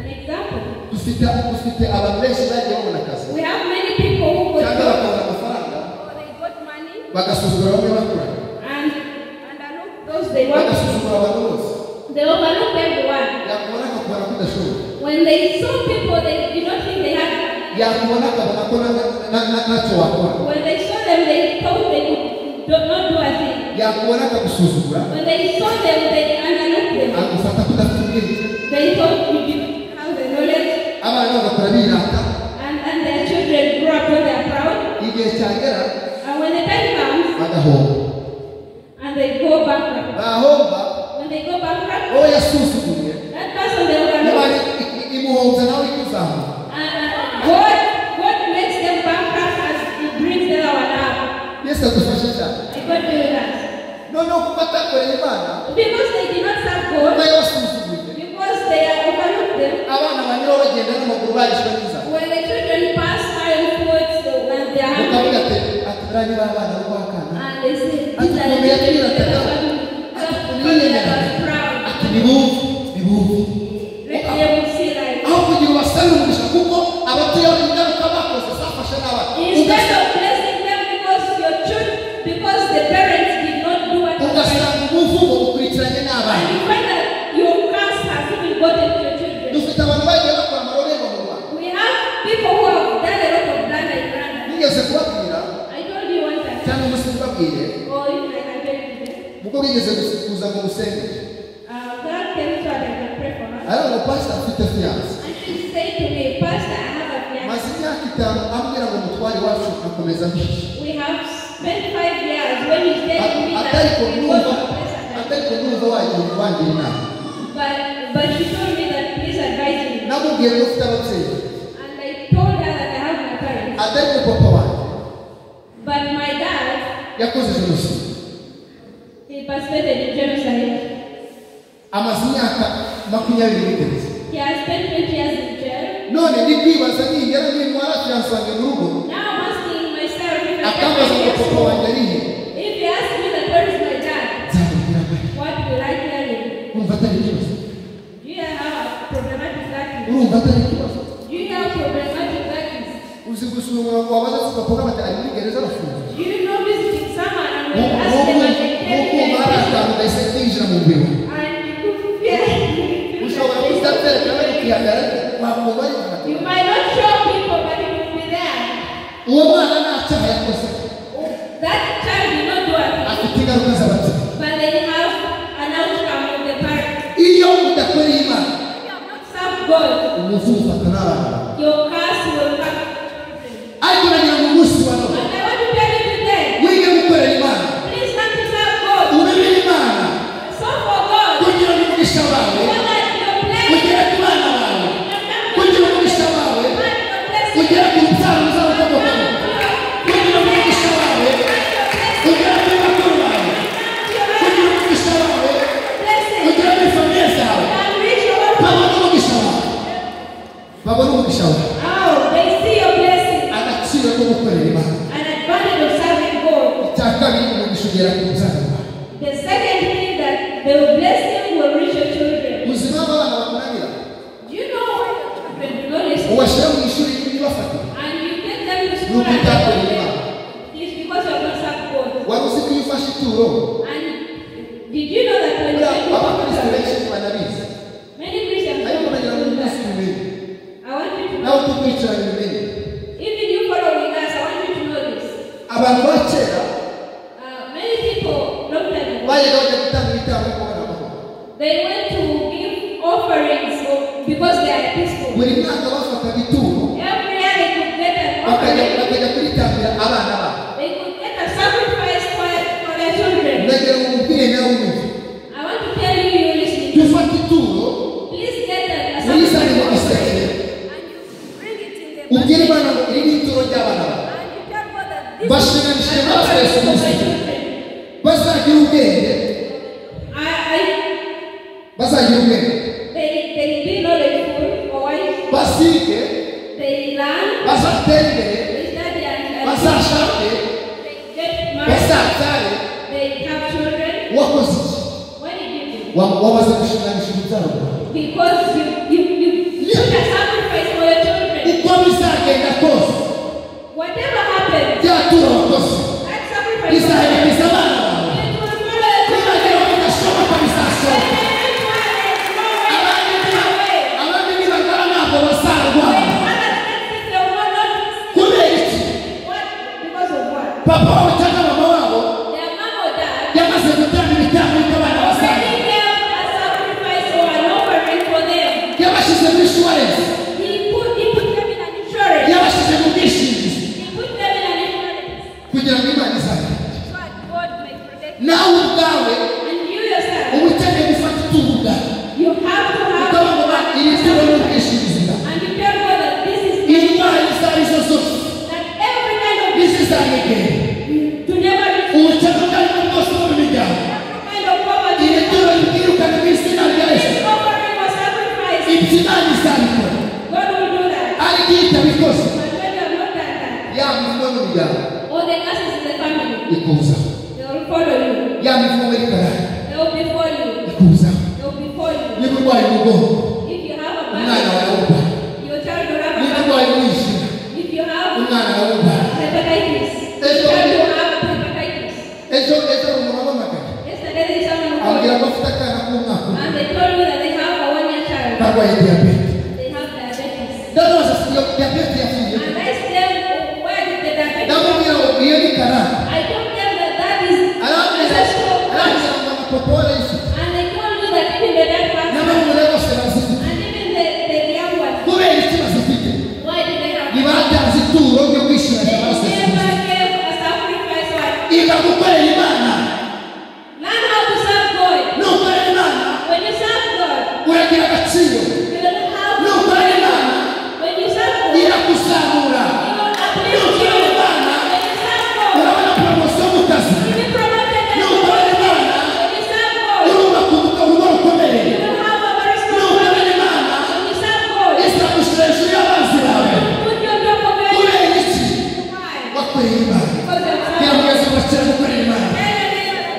[SPEAKER 2] An example.
[SPEAKER 1] dufite abantu benshi bagiye babona akazi
[SPEAKER 2] We have many people who got
[SPEAKER 1] cyangwa
[SPEAKER 2] jobs,
[SPEAKER 1] bakabona amafaranga
[SPEAKER 2] or they got money
[SPEAKER 1] bagasuzugura bamwe bakora
[SPEAKER 2] and underlook those they work with.
[SPEAKER 1] bagasuzugura abantu bose.
[SPEAKER 2] They overlook everyone.
[SPEAKER 1] Yakubona akakubona ko udashoboye,
[SPEAKER 2] When they saw people, they did not think they had.
[SPEAKER 1] yakubona akabona ko ntacyo wakora,
[SPEAKER 2] When they saw them, they thought they could not do a thing.
[SPEAKER 1] yakubona akagusuzugura,
[SPEAKER 2] When they saw them, they underlooked them.
[SPEAKER 1] agufata ko udafite ubwenge.
[SPEAKER 2] They thought you didn't have the knowledge,
[SPEAKER 1] Abana bagakora birata,
[SPEAKER 2] and their children grew up when they are proud.
[SPEAKER 1] igihe cyagera
[SPEAKER 2] And when the time comes,
[SPEAKER 1] bagahomba,
[SPEAKER 2] and they go bankrupt.
[SPEAKER 1] bahomba
[SPEAKER 2] When they go bankrupt,
[SPEAKER 1] uwo yasuzuguye
[SPEAKER 2] that person they overlook.
[SPEAKER 1] Imana imuhombya nawe ikuzamura.
[SPEAKER 2] And God makes them bankrupt as He brings them our up.
[SPEAKER 1] Yesu adufashe cyane.
[SPEAKER 2] And God do that.
[SPEAKER 1] Noneho kuko atakoreye Imana,
[SPEAKER 2] Because they did not serve God,
[SPEAKER 1] kuba yabasuzuguye,
[SPEAKER 2] because they are overlooked them.
[SPEAKER 1] abana banyura bagenda n'amaguru barishwe n'inzara.
[SPEAKER 2] When the children pass by on foot, when they are
[SPEAKER 1] Mukavuga
[SPEAKER 2] hungry,
[SPEAKER 1] ati buriya niba abana bo kwa kana,
[SPEAKER 2] and they say,
[SPEAKER 1] ati
[SPEAKER 2] these are the
[SPEAKER 1] ukuntu
[SPEAKER 2] children
[SPEAKER 1] yatwirataga,
[SPEAKER 2] that are
[SPEAKER 1] ati ukuntu
[SPEAKER 2] family that
[SPEAKER 1] yiyemeraga,
[SPEAKER 2] was proud.
[SPEAKER 1] ati nibumve, nibumve.
[SPEAKER 2] Let them see life.
[SPEAKER 1] Aho kugira ubasabire umugisha kuko abatuye ingaruka bakoze zafashe n'abana.
[SPEAKER 2] Instead of blessing them because your children, because the parents did not do what was right,
[SPEAKER 1] Ugasanga umuvumo ukurikiranye n'abana.
[SPEAKER 2] and you find that your curse has even gotten to your children.
[SPEAKER 1] Dufite abantu bagiye bakora amarorerwa mu Rwanda.
[SPEAKER 2] We have people who have done a lot of blunder in Rwanda.
[SPEAKER 1] Nigeze kubabwira
[SPEAKER 2] I told you one time,
[SPEAKER 1] cyangwa umunsi mbabwire,
[SPEAKER 2] or even I can tell you today.
[SPEAKER 1] ubwo bigeze kuza ngo musengere,
[SPEAKER 2] God came so that I can pray for her.
[SPEAKER 1] ariko ngo pastor afite fiance,
[SPEAKER 2] And she said to me, Pastor, I have a fiance.
[SPEAKER 1] maze imyaka 5 ambwira ngo mutware iwacu akomeza ampishe.
[SPEAKER 2] We have spent 5 years when he said to me that
[SPEAKER 1] Atari ko
[SPEAKER 2] we go
[SPEAKER 1] numva
[SPEAKER 2] to a place at
[SPEAKER 1] atari ko numva wangira inama.
[SPEAKER 2] But she told me that please advise me.
[SPEAKER 1] Namubwiye ko ufite ababyeyi,
[SPEAKER 2] And I told her that I have my parents.
[SPEAKER 1] atari ko papa wanjye
[SPEAKER 2] But my dad,
[SPEAKER 1] yakoze jenoside,
[SPEAKER 2] he participated in genocide.
[SPEAKER 1] amaze imyaka 20 muri gereza.
[SPEAKER 2] He has spent 20 years in jail.
[SPEAKER 1] None ndi kwibaza ningera nintwara fiancé wanjye mu rugo.
[SPEAKER 2] Now I'm asking myself if I
[SPEAKER 1] Akambaza ngo papa wanjye ari he?
[SPEAKER 2] If he asks me that where is my dad?
[SPEAKER 1] Nzamubwira ngo iki?
[SPEAKER 2] What will I tell him?
[SPEAKER 1] Urumva atari ikibazo?
[SPEAKER 2] Do you hear how problematic that is?
[SPEAKER 1] Urumva atari ikibazo?
[SPEAKER 2] Do you hear how problematic that is?
[SPEAKER 1] Uzi gusura umuntu wabaza ati papa bati ari muri gereza arafunze.
[SPEAKER 2] Do you know visiting someone and when you ask them and they tell you
[SPEAKER 1] Nkuko hari
[SPEAKER 2] they are
[SPEAKER 1] akantu gahise kinjira mu mubiri wawe.
[SPEAKER 2] and you fear
[SPEAKER 1] Ushobora kutaterekana ariko ukihagarara ariko wakumva ari akantu.
[SPEAKER 2] You might not show people, but it will be there.
[SPEAKER 1] Uwo mwana nta cyaha yakoze.
[SPEAKER 2] That child did not do a thing,
[SPEAKER 1] Afite ingaruka z'ababyeyi.
[SPEAKER 2] but they have an outcome of the parents.
[SPEAKER 1] Iyo udakoreye Imana,
[SPEAKER 2] If you have not served God,
[SPEAKER 1] umuvumo ufata n'abana bawe.
[SPEAKER 2] your curse will come to children.
[SPEAKER 1] Ariko nagira ngo umunsi wa none
[SPEAKER 2] And I want to tell you today,
[SPEAKER 1] wige gukorera Imana,
[SPEAKER 2] please learn to serve God.
[SPEAKER 1] ubibire Imana,
[SPEAKER 2] Serve for God.
[SPEAKER 1] kugira ngo umugisha wawe
[SPEAKER 2] So that your blessing
[SPEAKER 1] ugere ku bana bawe, kugira umugisha wawe ugere ku rubyaro ruzabakomokaho, kugira umugisha wawe ugere kuri bakuru bawe, kugira umugisha wawe ugere muri famiye zawe, babone umugisha wawe, babone umugisha wawe.
[SPEAKER 2] Oh, they see your blessing.
[SPEAKER 1] Agaciro ko gukorera Imana.
[SPEAKER 2] An advantage of serving God.
[SPEAKER 1] Icya kabiri, umugisha ugera ku rubyaro rwawe.
[SPEAKER 2] The second thing that the blessing will reach your children.
[SPEAKER 1] Uzi impamvu abana bakunanira?
[SPEAKER 2] Do you know why your children do not listen?
[SPEAKER 1] Ubashyira mu ishuri ntibafate.
[SPEAKER 2] And you take them to school
[SPEAKER 1] Nuko
[SPEAKER 2] and
[SPEAKER 1] utakorera
[SPEAKER 2] they
[SPEAKER 1] Imana.
[SPEAKER 2] It's because you have not served God.
[SPEAKER 1] Wari uzi ko iyo ufashe ituro,
[SPEAKER 2] And did you know that when you
[SPEAKER 1] buriya
[SPEAKER 2] take
[SPEAKER 1] abakristo
[SPEAKER 2] offering,
[SPEAKER 1] benshi ntibanabizi,
[SPEAKER 2] many Christians
[SPEAKER 1] ariko
[SPEAKER 2] don't
[SPEAKER 1] nagira ngo
[SPEAKER 2] do
[SPEAKER 1] uyu munsi
[SPEAKER 2] that.
[SPEAKER 1] ubimenye,
[SPEAKER 2] I want you to
[SPEAKER 1] nawe
[SPEAKER 2] know.
[SPEAKER 1] udukurikiranye ubimenye.
[SPEAKER 2] Even you following us, I want you to know this.
[SPEAKER 1] Abantu ba kera
[SPEAKER 2] Many people long time ago,
[SPEAKER 1] bajyaga bajya gutanga ibitambo ariko babona amahoro.
[SPEAKER 2] they went to give offerings because they are peaceful.
[SPEAKER 1] Buri mwaka bafataga ituro
[SPEAKER 2] Every year they could get an
[SPEAKER 1] bakajya
[SPEAKER 2] offering.
[SPEAKER 1] bakajya kuritambira abana babo.
[SPEAKER 2] They could get a sacrifice for their children.
[SPEAKER 1] Ndagira ngo mubwire nawe unyumve,
[SPEAKER 2] I want to tell you, you listening,
[SPEAKER 1] jya ufata ituro
[SPEAKER 2] please get a
[SPEAKER 1] urizane mu
[SPEAKER 2] sacrifice
[SPEAKER 1] giseke,
[SPEAKER 2] and you bring it in the
[SPEAKER 1] ubwire
[SPEAKER 2] basket
[SPEAKER 1] Imana ngo iri ni ituro ry'abana bawe.
[SPEAKER 2] and you tell God that this is
[SPEAKER 1] Bashinganishije
[SPEAKER 2] an
[SPEAKER 1] amaraso ya
[SPEAKER 2] offering
[SPEAKER 1] Yesu
[SPEAKER 2] for my
[SPEAKER 1] Kristo.
[SPEAKER 2] children.
[SPEAKER 1] Bazagira ubwenge, bazagira ubwenge,
[SPEAKER 2] They be knowledgeful or wise,
[SPEAKER 1] basige,
[SPEAKER 2] they learn,
[SPEAKER 1] bazatere imbere,
[SPEAKER 2] they study and
[SPEAKER 1] bazashake,
[SPEAKER 2] they get married,
[SPEAKER 1] bazabyare.
[SPEAKER 2] they have children.
[SPEAKER 1] Wakoze iki?
[SPEAKER 2] What did you do?
[SPEAKER 1] Wamaze gushinganisha urubyaro rwawe.
[SPEAKER 2] Because you put a sacrifice for your children.
[SPEAKER 1] Uko bizagenda kose,
[SPEAKER 2] Whatever happens,
[SPEAKER 1] rya turo wakoze
[SPEAKER 2] that sacrifice
[SPEAKER 1] rizaherekeza abana bawe.
[SPEAKER 2] it will follow your children.
[SPEAKER 1] Nibagera bidashoboka bizashoboka. Abandi nibagara ntabwo bazarwara. Kubera iki? Papa wabo cyangwa mama wabo yamaze gutanga ibitambo yuko abana bazarwara. Yabashyize muri insurance, yabashyize mu bwishingizi kugira ngo Imana izabe. Nawe ubwawe uba ukeneye gufata ituro ubwawe, ukavuga ngo "Mana, iri turo ni ubwishingizi bwawe. Indwara izo ari zo zose ntizizanyegere, ubukene ubwo ari bwo bwose bwo mu miryango, iri turo ribwirukane mu izina rya Yesu. Ibyo Imana izabikora,
[SPEAKER 2] God will do that.
[SPEAKER 1] ariko iyo itabikoze,
[SPEAKER 2] But when you have not done that,
[SPEAKER 1] ya mivumo yo mu miryango
[SPEAKER 2] all the curses in the family,
[SPEAKER 1] ikuzaho,
[SPEAKER 2] they will follow you.
[SPEAKER 1] ya mivumo muri karande
[SPEAKER 2] They will befall you.
[SPEAKER 1] ikuzaho.
[SPEAKER 2] They will befall you.
[SPEAKER 1] Niba urwaye umugongo,
[SPEAKER 2] If you have a
[SPEAKER 1] umwana
[SPEAKER 2] back,
[SPEAKER 1] wawe awurwaye.
[SPEAKER 2] your child will have a
[SPEAKER 1] Niba
[SPEAKER 2] back.
[SPEAKER 1] urwaye umwijima,
[SPEAKER 2] If you have
[SPEAKER 1] umwana wawe awurwaye.
[SPEAKER 2] hepatitis, your child will have hepatitis.
[SPEAKER 1] Ejo ejo hari umuntu wampamagaye
[SPEAKER 2] Yesterday there is someone who
[SPEAKER 1] ambwira
[SPEAKER 2] called
[SPEAKER 1] ko afite akana k'umwaka umwe
[SPEAKER 2] and they told me that they have a 1-year child.
[SPEAKER 1] karwaye diyabete.
[SPEAKER 2] They have diabetes.
[SPEAKER 1] Ndamubaza si iyo diyabete yavuye?
[SPEAKER 2] And I asked them, where did the diabetes come
[SPEAKER 1] Ndamubwira ngo iyo ni karande.
[SPEAKER 2] I told them that that is
[SPEAKER 1] Arambwira
[SPEAKER 2] ancestral curse.
[SPEAKER 1] arambwira ngo na papa warayifite
[SPEAKER 2] And they told me that even the dad has
[SPEAKER 1] n'abahungu bose barazifite.
[SPEAKER 2] and even the young ones.
[SPEAKER 1] Kubera iki bazifite?
[SPEAKER 2] Why did they have it?
[SPEAKER 1] Ntibatanze ituro ryo kwishyura
[SPEAKER 2] They
[SPEAKER 1] amaraso ya Yesu
[SPEAKER 2] never
[SPEAKER 1] Kristo.
[SPEAKER 2] gave a sacrifice or
[SPEAKER 1] Iga gukorera Imana.
[SPEAKER 2] learn how to serve God.
[SPEAKER 1] Nukorera Imana
[SPEAKER 2] When you serve God,
[SPEAKER 1] uragira agaciro.
[SPEAKER 2] you will have
[SPEAKER 1] Nukorera Imana
[SPEAKER 2] when you serve God,
[SPEAKER 1] irakuzamura.
[SPEAKER 2] He will uplift you. When you serve God,
[SPEAKER 1] Urabona poromosiyo mu kazi.
[SPEAKER 2] you will be promoted and
[SPEAKER 1] Nukorera Imana
[SPEAKER 2] when you serve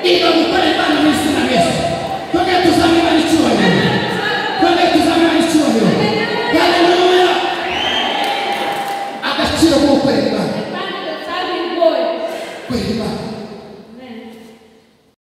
[SPEAKER 1] Iga gukorera Imana mu izina rya Yesu. Twongere tuzamure Imana icyubahiro. Twongere tuzamure Imana icyubahiro. Haleluya. Agaciro ko gukorera Imana.
[SPEAKER 2] The value of serving God.
[SPEAKER 1] Gukorera Imana.